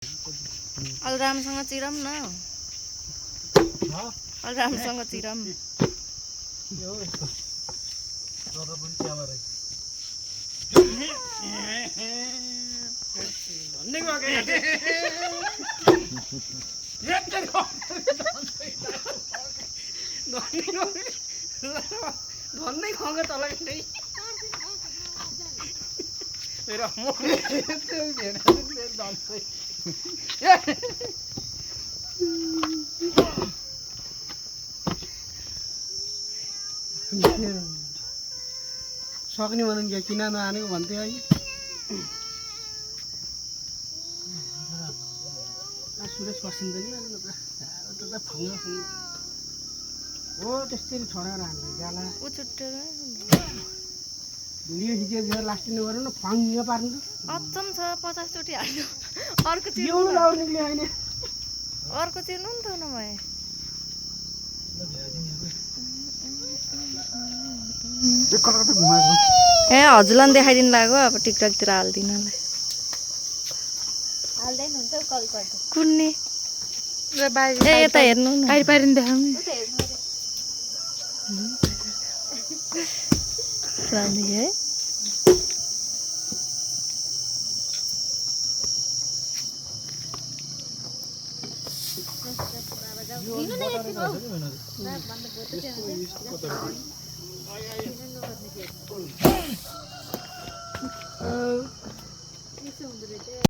अलि राम्रोसँग चिरम न अलि राम्रोसँग चिरम धन्नै खाऊंगा तल नहीं मेरा सक्ने भनौँ क्या किन नआनेको भन्थ्यो है सुरेश पसिन्छ नि त फङ्गा हो त्यसरी छोडेर हान्ने जाला उ छुट्टेर भिडियो खिचेर लास्टिङ गरौँ न फङ्गा पार्नु अचम छ 50 चोटि हाल्नु अर्को यो चिर्नु लाउने हैन अर्को चिर्नु नि त नभए ए हजुरलाई देखाइदिनु लाग्यो अब टिकटकतिर हाल्दिनलाई हाल्दैन हुन्छ कल गर्दा कुन्ने र बाहिर ए यता हेर्नु न बाहिर बाहिर देखाउनु रानी है दिनु न यति भयो भन्दा बोल्दै